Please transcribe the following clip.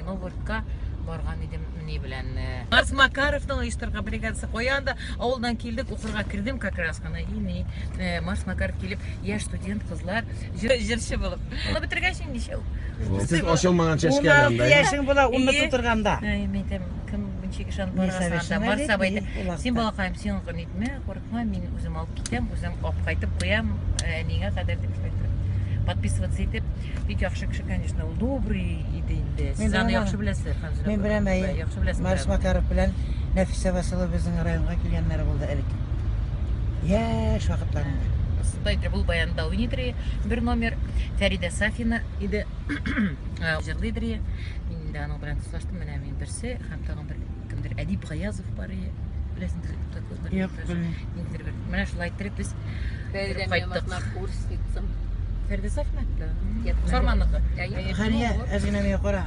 Новгородка барган идем ни белән. Марс Макаровның оештырган бригадасы каян да авылдан килдек, укырга кердем как раз кына. И ни, Марс Макаров килеп, яшь студент кызлар җырчы булып. Аны бетергәч инде ничәү. Сез ачылмаган чәчкә анда. 16 яшең була, унны тутырганда. Әй, мин әйтәм, кем ничек ышанып барасың анда. Марс абый әйтә, син балакаем, син нитмә, курыкма, мин үзем алып китәм, үзем алып кайтып куям, әниеңә кадәр дип шулай итеп. Подписываться итеп, бик яхшы кеше, конечно, ул добрый иде инде. Сез аны яхшы беләсез, Хәмзә. Мин беләм, әйе. Яхшы беләсез. Марс Макаров белән Нәфисә Василова безнең районга килгәннәре булды элек. Яшь вакытларында. Шулай итеп, ул баянда уйныйдыр бер номер. Фәридә Сафина иде. Җырлыйдыр. Мин инде аның белән дуслаштым. Менә мин берсе һәм тагын бер кемдер Әдип Гаязов бар иде. Беләсеңдер, такой. Юк, белмим. Ниндидер бер. Менә шулай иттереп без Фәридә кайттык. Кайттык. Фәридә Сафина? Да. Сарманныкы. Хәния, әз генә миңа кара.